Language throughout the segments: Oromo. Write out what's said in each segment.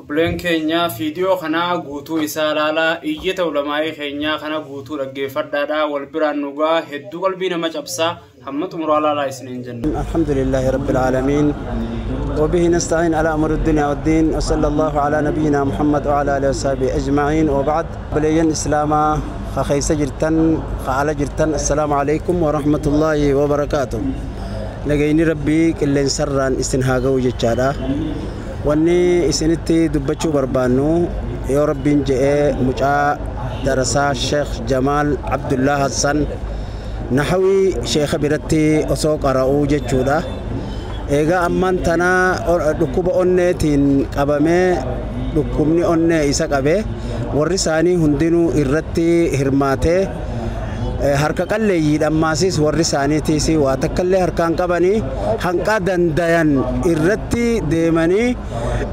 Obboleen keenya viidiyoo kanaa guutuu isaa ilaalaa, iyyata ulamaa'ii keenyaa kana guutuu dhaggeeffadhaadha. Wal biraan dhugaa hedduu qalbii nama cabsaa, hamma xumuraa ilaalaa isiniin jenna. الحمد لله رب العالمين، وبه نستعين على أمر الدنيا والدين، وصلى الله على نبينا محمد وعلى آله وصحبه أجمعين، وبعد. Obboleeyyan Islaamaa keessa jirtan, ala jirtan, السلام عليكم ورحمة الله وبركاته. Nagayni Rabbii qilleensarraan isin haa ga'u jechaadha. Wanni isinitti dubbachuu barbaannu, yoo Rabbiin je'ee, mucaa darasaa Sheekh Jamaal Abdullah Hassan nahawii sheekha biratti osoo qara'uu jechuudha. Eegaa ammaan tana dhukkuba onneetiin qabamee, dhukkubni onnee isa qabe, warri isaanii hundinuu irratti hirmaatee, harka qalleeyyiidha. Ammaasis warri isaaniitiis waa takkallee harkaan qabanii, hanqaa dandayan irratti deemanii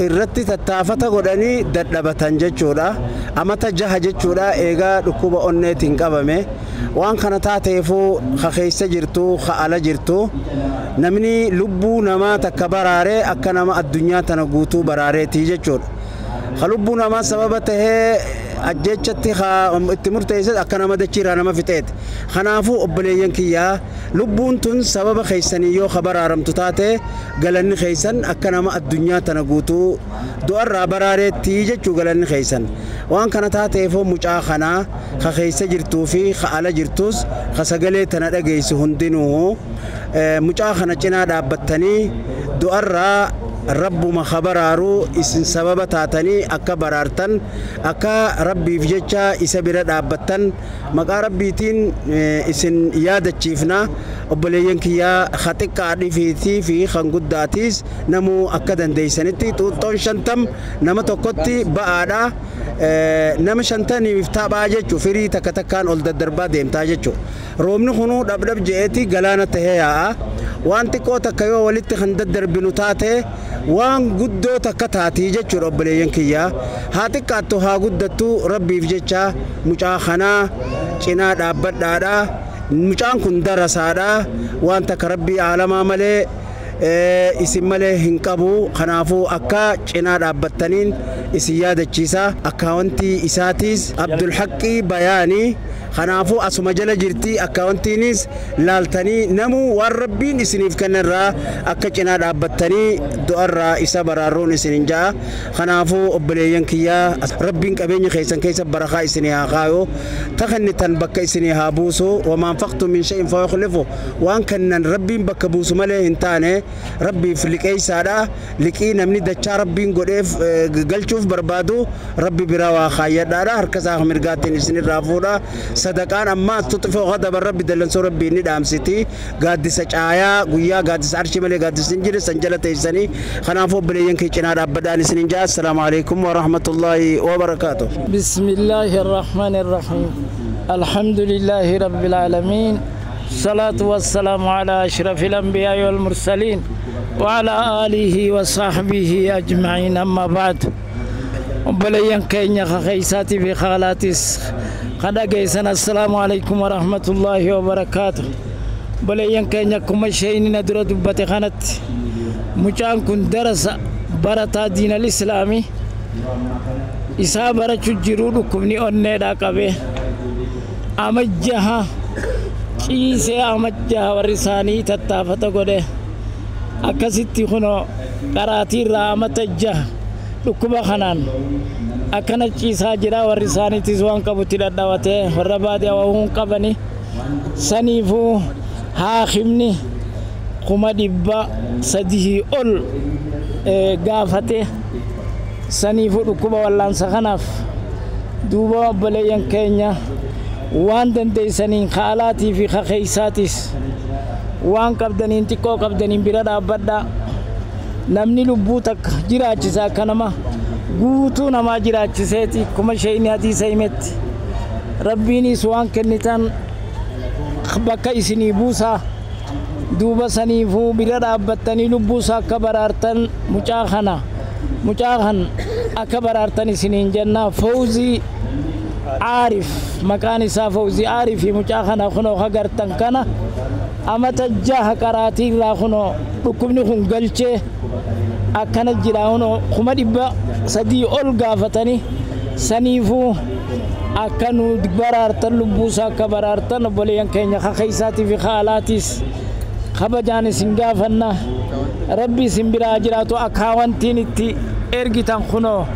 irratti tattaafata godhanii dadhabatan jechuudha. Amata 6 jechuudha eegaa dhukkuba onneetiin qabame. Waan kana taateefuu, ka keessa jirtu, ka ala jirtu, namni lubbuu namaa takka baraaree akka nama addunyaa tana guutuu baraareetii jechuudha. Ka lubbuu namaa sababa tahee ajjechatti itti murteesse akka nama dachiirraa nama fixeeti. Kanaafuu obboleeyyan kiyyaa, lubbuun tun sababa keessanii yoo ka baraaramtu taate, galanni keessan akka nama addunyaa tana guutuu du'arraa baraareetti jechuu galanni keessan. Waan kana taateefuu, mucaa kanaa ka keessa jirtuu fi ka ala jirtus, ka sagalee tana dhageessu hundinuu, mucaa kana cinaa dhaabbattanii du'arraa Rabbuma ka baraaruu isin sababa taatanii akka baraartan, akka Rabbiif jecha isa bira dhaabbattan maqaa Rabbiitiin isin yaadachiifna. Obboleeyyan kiyyaa, ka xiqqaadhiifi fi kan guddaatiis, namuu akka dandeeysanitti xuuxxoon 50 nama tokkotti ba'aadha. Nama 50f taphaa jechuu, firii takka takkaan ol daddarbaa deemtaa jechuu. Roobni kunuu dhabdhab je'eeti galaana tahee yaa'a. Waan xiqqoo takka yoo walitti kan daddarbinu taate, waan guddoo takka taatii jechuudha. Obboleeyyan kiyyaa, haa xiqqaattu haa guddattu, Rabbiif jecha mucaa kanaa cinaa dhaabbadhaadha. Mucaan kun darasaadha, waan takka Rabbii aalamaa malee isin malee hin qabu. Kanaafuu akka cinaa dhaabbattaniin isin yaadachiisa. Akkaawwantii isaatiis Abdulhaqqii Bayaanii. Kanaafuu asuma jala jirti akkaawwantiinis, laaltanii namuu waan Rabbiin isiniif kennarraa akka cinaa dhaabbattanii du'arraa isa baraarruun isinin ja'a. Kanaafuu obboleeyyan kiyyaa, Rabbiin qabeenya keessan keessa barakaa isinii haa kaayu, takennitan bakka isinii haa buusu. وما أنفقتم من شيء فهو يخلفه. Waan kennan Rabbiin bakka buusu malee hin taane. Rabbiif liqeeysaadha. Liqii namni dachaa Rabbiin godheef galchuuf barbaadu, Rabbi biraa waa kaayyadhaadha, harka isaa mirgaatiin isinirraa fuudha. Sadaqaan ammaas تطفئ غضب الرب, dallansoo Rabbii ni dhaamsiti. Gaaddisa caayaa guyyaa gaaddisa arshii malee gaaddisni hin jirre san jala teessanii. Kanaafuu obboleeyyan kee cinaa dhaabbadhaan isinin jaa. السلام عليكم ورحمة الله وبركاته. بسم الله الرحمن الرحيم، الحمد لله رب العالمين، الصلاة والسلام على أشرف الأنبياء والمرسلين وعلى آله وصحبه أجمعين، أما بعد. Obboleeyyan keenya keeysaatii fi kaalaatis kan dhageessan, السلام عليكم ورحمة الله وبركاته. Obboleeyyan keenya, akkuma isheen na dura dubbate kanatti, mucaan kun darasa barataa diinal Islaamii isaa barachuu jiruu dhukkubni onneedhaa qabee amajjaha ciisee, amajjaha warri isaanii tattaafata godhe. Akkasitti kunoo qaraatiirraa amata 6 dhukkuba kanaan akkana ciisaa jira. Warri isaaniitis waan qabutti dhadhabatee, warra baadiyyaa waan qabani. Saniifuu haakimni 300,000 ol gaafate. Saniifuu dhukkuba wallaansa kanaaf, duuba obboleeyyan keenya, waan dandeeysaniin kaalaatii fi kakeeysaatis waan qabdaniin, xiqqoo qabdaniin bira dhaabbadhaa. Namni lubbuu takka jiraachisa akka nama guutuu namaa jiraachiseeti. Kuma sheeyni hadiisa himetti, Rabbiinis waan kennitan bakka isinii buusaa. Duuba saniifuu bira dhaabbattanii lubbuusaa akka baraartan, mucaa kana, mucaa kan akka baraartan isiniin jenna. Fawzii Aarif maqaan isaa, Fawzii Aarifi. Mucaa kana kunoo hagartan kana amata 6 qaraatii irraa kunoo dhukkubni kun galchee. Akkana jira hunoo 300,000 ol gaafatanii saniifuu akka nu baraartan lubbuusaa akka baraartan obboleeyyan keenya ka keeysaatii fi ka alaatiis kabajaan isin gaafanna. Rabbi isin biraa jiraatu. Akkaawwantiin itti ergitan kunoo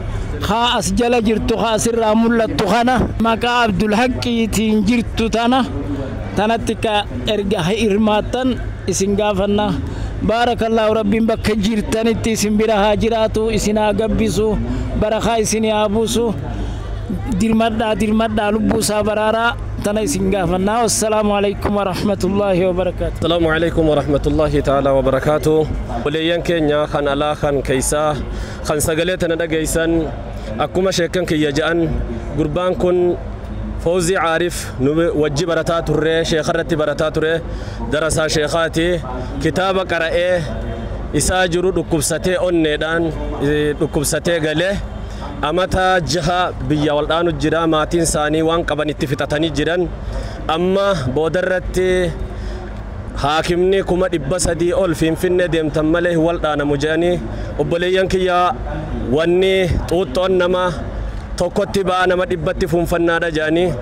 haa as jala jirtu, haa asirraa mul'attu kana maqaa Abdulhaqqiitiin jirtu tana tanatti ka erga hirmaattan isin gaafanna. Baarakallaahu, rabbiin bakka jirtanitti isin bira haa jiraatu, isin haa gabbisu, barakaa isin haa buusu. Dirmadhaa, dirmadhaa, lubbuusaa baraaraa tana isin gaafannaa. Wassalaamu alaikum warahmatullaahi wabarakaatu. السلام عليكم ورحمة الله تعالى وبركاته. Obboleeyyan keenya kan alaa kan keeysaa kan sagalee tana dhageeysan, akkuma sheekan kiyya ja'an, gurbaan kun Fawzii Caarif nu wajji barataa turre, sheekarratti barataa ture, darasaa sheekaati. Kitaaba qara'ee isaa jiru dhukkubsatee, onneedhaan dhukkubsatee galee amata 6 biyya waldhaanu jira. Maatiin isaanii waan qaban itti fixatanii jiran. Amma boodarratti haakimni 300,000 ol Finfinnee deemtan malee hin waldhaanamu jedhanii. Obboleeyyan kiyya, wanni xuuxxoon nama tokkotti ba'a nama 100tti fuunfannaadha jedhanii.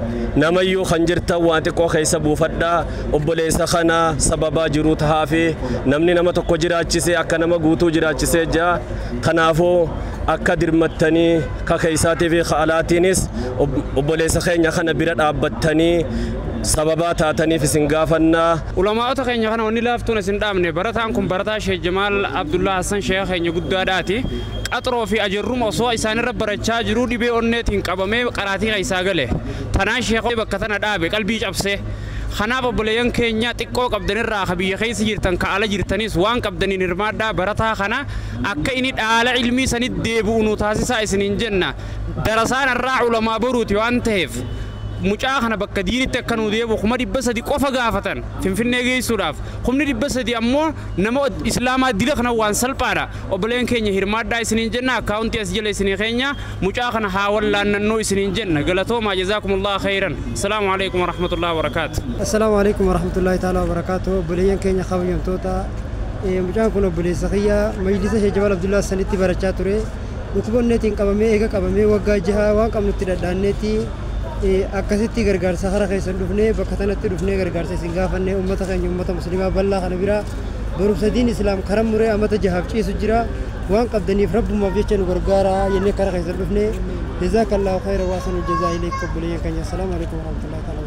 Namayyuu kan jirtan waan xiqqoo keessa buufadhaa, obboleessa kana sababaa jiruu tahaa fi namni nama tokko jiraachisee akka nama guutuu jiraachisee jira. Kanaafuu akka dirmattanii ka keeysaatii fi ka alaatiinis obboleessa keenya kana bira dhaabbattanii sababaa taataniif isin gaafannaa. Ulamaa'ota keenya kana wanni laaftuun isin dhaabne, barataan kun barataa Sheekh Jamaal Abdullaa Hassan, sheekha keenya guddaadhaati. Qaxroo fi ajarruma osoo isaanirra barachaa jiruu dhibee onneetiin qabamee qaraatii keessaa gale. Tanaan sheekha bakka tana dhaabe qalbii cabsee. Kanaaf obboleeyyan keenya, xiqqoo qabdanirraa ka biyya keessa jirtan, ka ala jirtanis waan qabdaniin hirmaadhaa. Barataa kana akka inni dhaala ilmii sanitti deebi'u nu taasisaa isiniin jenna. Darasaan irraa ulamaa boruuti waan ta'eef, mucaa kana bakka diinitti akka nu deebi'u 300,000 qofa gaafatan Finfinnee geessuudhaaf. 300,000 ammoo nama islaamaa dila kana waan salphaadha. Obboleen keenya, hirmaadhaa isiniin jenna. Akkaawuntii as jala isinii keenya, mucaa kana haa wallaannannoo isiniin jenna. Galatoomaa, jazaakumullahu khayran. Assalaamu alaikum warahmatullahi wabarakaatu. Assalaamu alaikum warahmatullahi ta'ala wabarakaatu. Obboleeyyan keenya kabajamtoota, mucaan kun obboleessa kiyya, majlisa Sheekh Jamaal Abdullaa sanitti barachaa ture. Dhukkuba onneetiin qabamee, eega qabamee waggaa 6, waan qabnutti dhadhaanneeti akkasitti gargaarsa hara keessan dhufnee, bakka tanatti dhufnee gargaarsa isin gaafanne. Uummata keenya, uummata musliimaa bal'aa kana bira barumsa diin islaam karan muree amata 6f ciisu jira. Waan qabdaniif rabbumaaf jecha nu gargaara jennee kara keessan dhufne. Jazaakallahu khayra waasanu jazaa ilayk, obboleeyyan keenya. Assalaamu alaikum warahmatullahi ta'ala.